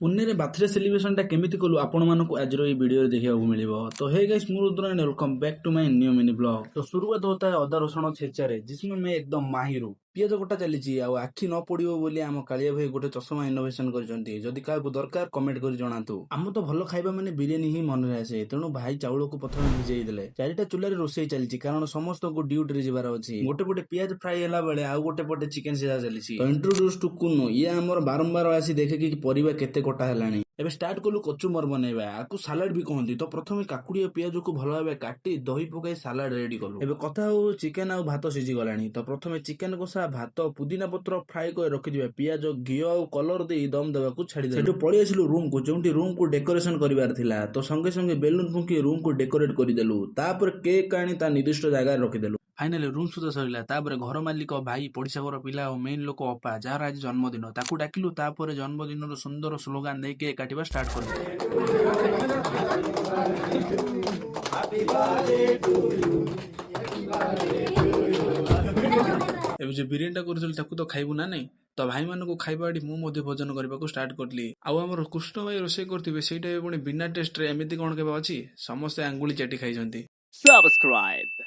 ପୁନେରେ ବାର୍ଥଡେ ସେଲିବ୍ରେସନଟା କେମିତି କଲୁ, ଆପଣମାନଙ୍କୁ ଆଜିର ଏଇ ଭିଡ଼ିଓରେ ଦେଖିବାକୁ ମିଳିବ। ତ ହେ ଗାଇସ୍, ମୁଁ Rudra and welcome back to my new mini vlog। तो शुरुआत होता है अदा रसुण ଛେଚାରେ, जिसमें मैं एकदम माहिर हूँ। ପିଆଜ କଟା ଚାଲିଛି ଆଉ ଆଖି ନ ପଡିବ ବୋଲି ଆମ କାଳିଆ ଭାଇ ଗୋଟେ ଚଷମା ଇନୋଭେସନ କରିଛନ୍ତି। ଯଦି କାହାକୁ ଦରକାର, କମେଣ୍ଟ କରି ଜଣାନ୍ତୁ। ଆମ ତ ଭଲ ଖାଇବା ମାନେ ବିରିୟାନୀ ହିଁ ମନରେ ଆସେ। ତେଣୁ ଭାଇ ଚାଉଳକୁ ପ୍ରଥମେ ଭିଜେଇ ଦେଲେ। ଚାରିଟା ଚୁଲାରେ ରୋଷେଇ ଚାଲିଛି, କାରଣ ସମସ୍ତଙ୍କୁ ଡ୍ୟୁଟିରେ ଯିବାର ଅଛି। ଗୋଟେ ପଟେ ପିଆଜ ଫ୍ରାଏ ହେଲା ବେଳେ ଆଉ ଗୋଟେ ପଟେ ଚିକେନ ସିଝା ଚାଲିଛି। ତ ଇଣ୍ଟ୍ରୋଡ୍ୟୁସ ଟୁ କୁନୁ। ଇଏ ଆମର ବାରମ୍ବାର ଆସି ଦେଖେ କି ପରିବା କେତେ କଟା ହେଲାଣି। ଏବେ ଷ୍ଟାର୍ଟ କଲୁ କଚୁମର ବନେଇବା। ଆକୁ ସାଲାଡ ବି କହନ୍ତି। ତ ପ୍ରଥମେ କାକୁଡି ଆଉ ପିଆଜକୁ ଭଲ ଭାବେ କାଟି ଦହି ପକାଇ ସାଲାଡ ରେଡି କଲୁ। ଏବେ କଥା ହଉ, ଚିକେନ ଆଉ ଭାତ ସିଝି ଗଲାଣି। ତ ପ୍ରଥମେ ଚିକେନ କଷା, ଭାତ, ପୁଦିନା ପତ୍ର, ଫ୍ରାଏ କରି ରଖିଥିବା ପିଆଜ, ଘିଅ ଆଉ କଲର ଦେଇ ଦମ ଦେବାକୁ ଛାଡିଦେଲୁ। ସେଠୁ ପଳେଇ ଆସିଲୁ ରୁମକୁ, ଯେଉଁଠି ରୁମକୁ ଡେକୋରେସନ କରିବାର ଥିଲା। ତ ସଙ୍ଗେ ସଙ୍ଗେ ବେଲୁନ ଫୁଙ୍କି ରୁମକୁ ଡେକୋରେଟ କରିଦେଲୁ। ତାପରେ କେକ୍ ଆଣି ତା ନିର୍ଦ୍ଦିଷ୍ଟ ଜାଗାରେ ରଖିଦେଲୁ। ଫାଇନାଲି ରୁମ୍ ସୁଦ୍ଧା ସରିଲା। ତାପରେ ଘର ମାଲିକ ଭାଇ, ପଡ଼ିଶା ଘର ପିଲା ଆଉ ମେନ୍ ଲୋକ ଅପା, ଯାହାର ଆଜି ଜନ୍ମଦିନ, ତାକୁ ଡାକିଲୁ। ତାପରେ ଜନ୍ମଦିନର ସୁନ୍ଦର ସ୍ଲୋଗାନ ଦେଇ କେକ୍ କାଟିବା ଷ୍ଟାର୍ଟ କଲୁ। ଏବେ ଯୋଉ ବିରିୟାନୀଟା କରୁଥିଲୁ, ତାକୁ ତ ଖାଇବୁ ନା ନାଇଁ? ତ ଭାଇମାନଙ୍କୁ ଖାଇବା ଏଠି ମୁଁ ମଧ୍ୟ ଭୋଜନ କରିବାକୁ ଷ୍ଟାର୍ଟ କରିଲି। ଆଉ ଆମର କୃଷ୍ଣ ଭାଇ ରୋଷେଇ କରିଥିବେ, ସେଇଟା ବି ପୁଣି ବିନା ଟେଷ୍ଟରେ। ଏମିତି କଣ କେବେ ଅଛି? ସମସ୍ତେ ଆଙ୍ଗୁଳି ଚାଟି ଖାଇଛନ୍ତି। Subscribe.